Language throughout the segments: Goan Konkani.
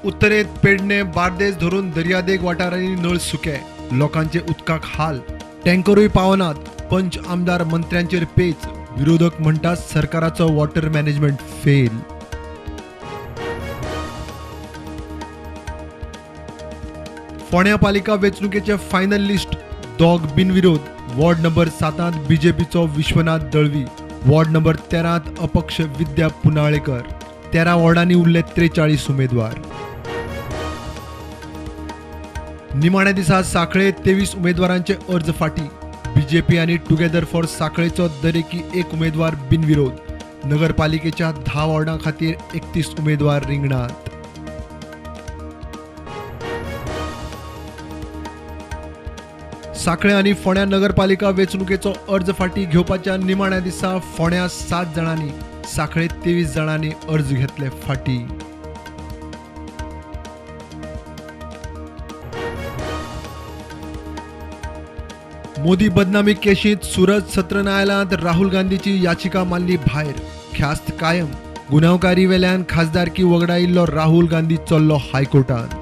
उत्तरेत पेडणे बार्देस धरून दर्यादेग वाठारांनी नळ सुके, लोकांचे उदकाक हाल, टँकरूय पावनात. पंच आमदार मंत्र्यांचेर पेच, विरोधक म्हणटात सरकाराचो वॉटर मॅनेजमेंट फेल. फोंड्या पालिका वेंचणुकेचे फायनल लिस्ट, दोग बिनविरोध. वॉर्ड नंबर 7 बीजेपीचो विश्वनाथ दळवी, वॉर्ड नंबर 13 अपक्ष विद्या पुनाळेकर. 13 वॉर्डांनी उरले 43 उमेदवार. निमाण्या दिसा सांखळे 23 उमेदवारांचे अर्ज फाटी. बीजेपी आनी टुगेदर फॉर सांखळेचो दरेकी एक उमेदवार बिनविरोध. नगरपालिकेच्या 10 वॉर्डां खातीर 31 उमेदवार रिंगणात. सांखळे आनी फोंड्या नगरपालिका वेंचणुकेचो अर्ज फाटी घेवपाच्या निमाण्या दिसा फोंड्या 7 जाणांनी, सांखळे 23 जाणांनी अर्ज घेतले फाटी. मोदी बदनामी केशींत सुरत सत्र न्यायालयांत राहुल गांधीची याचिका मारली भायर. ख्यास्त कायम. गुन्यांवकारी वेल्यान खासदारकी वगडायिल्लो राहुल गांधी चल्लो हायकोर्टांत.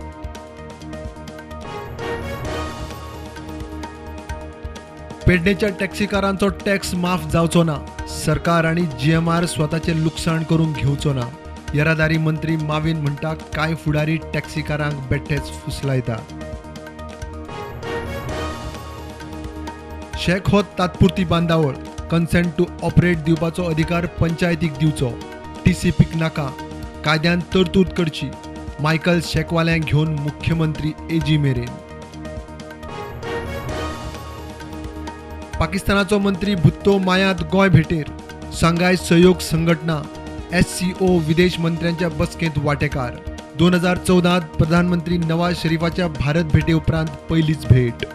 पेडणेच्या टॅक्सीकारांचो टॅक्स माफ जावचो ना. सरकार आनी जीएमआर स्वताचें लुकसाण करूंक घेवचो ना. येरादारी मंत्री माविन म्हणटा कांय फुडारी टॅक्सीकारांक बेठेच फुसलायता. शॅक हो तात्पुरती बांदावळ, कन्सेंट टू ऑपरेट दिवपाचो अधिकार पंचायतीक दिवचो. टीसीपीक नाका, कायद्यान तरतूद करची. मायकल शॅकवाल्यांक घेवन मुख्यमंत्री एजी मेरेन. पाकिस्तानाचो मंत्री भुत्तो मायांत गोंय भेटेर. शांघाय सहयोग संघटना SCO विदेश मंत्र्यांच्या बसकेंत वांटेकार. 2014 प्रधानमंत्री नवाज शरीफाच्या भारत भेटे उपरांत पयलीच भेट.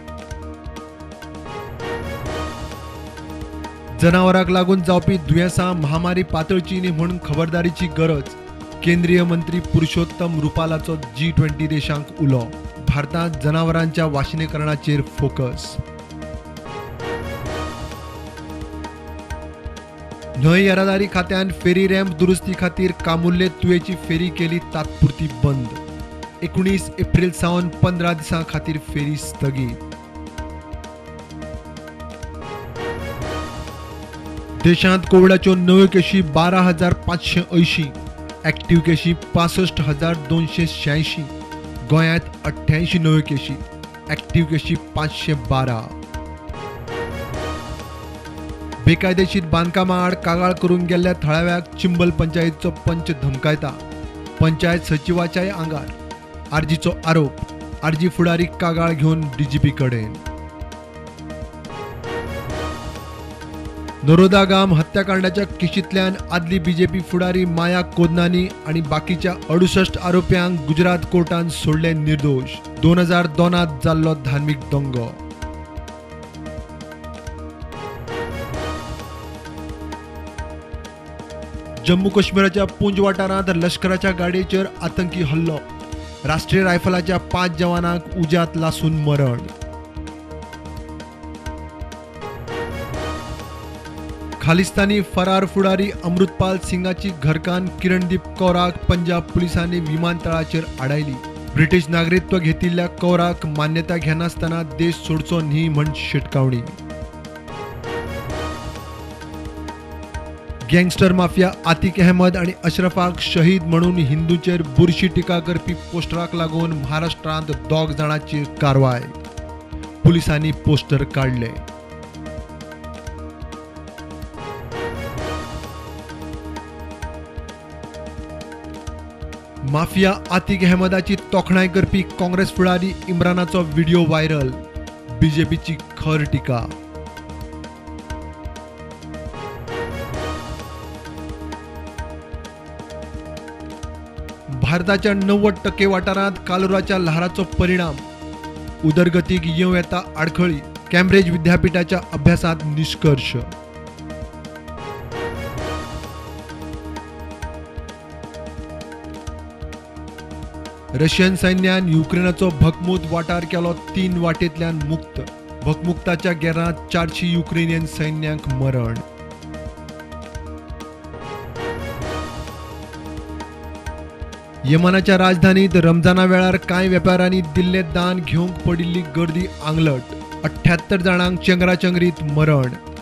जनावरांक लागून जावपी दुयेंसां महामारी पातळची न्ही म्हणून खबरदारीची गरज. केंद्रीय मंत्री पुरुषोत्तम रुपालाचो G20 देशांक उलो. भारतांत जनावरांच्या वाशिनीकरणाचेर फोकस. न्हंय येरादारी खात्यान फेरी रॅम्प दुरुस्ती खातीर कामुर्ले तुयेची फेरी केली तात्पुरती बंद. 19 एप्रिल सावन 15 दिसां खातीर फेरी स्थगीत. देशांत कोविडाच्यो नव्यो केशी 12,580, ऍक्टिव्ह केशी 65,286. गोंयांत 88 नव्यो केशी, ऍक्टिव्ह केशी 512. बेकायदेशीर बांदकामा आड कागाळ करून गेल्ल्या थळाव्याक चिंबल पंचायतीचो पंच धमकायता. पंचायत सचिवाच्याय आंगार आरजीचो आरोप. आरजी फुडारी कागाळ घेवन डीजीपी कडेन. नरोदा गाम हत्याकांडाच्या केशींतल्यान आदली बीजेपी फुडारी माया कोदनानी आनी बाकीच्या 68 आरोप्यांक गुजरात कोर्टान सोडले निर्दोश. 2002 जाल्लो धार्मीक दंगो. जम्मू काश्मीराच्या पुंज वाठारांत लश्कराच्या गाडयेचेर आतंकी हल्लो. राष्ट्रीय रायफलाच्या 5 जवानांक उज्यांत लासून मरण. खालिस्तानी फरार फुडारी अमृतपाल सिंगाची घरकान्न किरणदीप कौराक पंजाब पुलिसांनी विमानतळाचेर आडायली. ब्रिटीश नागरिकत्व घेतिल्ल्या कौराक मान्यता घेनासतना देश सोडचो न्ही म्हण शिटकावणी. गँगस्टर माफिया आतिक अहमद आनी अशरफाक शहीद म्हणून हिंदूचेर बुरशी टिका करपी पोस्टराक लागून महाराष्ट्रांत 2 जाणांची कारवाय. पुलिसांनी पोस्टर काडले. माफिया आतिक अहमदाची तोखणाय करपी काँग्रेस फुडारी इम्रानाचो व्हिडिओ व्हायरल. बीजेपीची खर टिका. भारताच्या 90% वाठारांत कालोराच्या ल्हाराचो परिणाम. उदरगतीक येवं येता आडखळी. कॅम्ब्रिज विद्यापीठाच्या अभ्यासांत निष्कर्ष. रशियन सैन्यान युक्रेनाचो भकमूत वाठार केलो 3 वाटेंतल्यान मुक्त. भकमुक्ताच्या गेरांत 400 युक्रेनियन सैन्यांक मरण. यमनाच्या राजधानीत रमजाना वेळार कांय वेपाऱ्यांनी दिल्लें दान घेवंक पडिल्ली गर्दी आंगलट. 78 जाणांक चेंगराचेंगरीत मरण.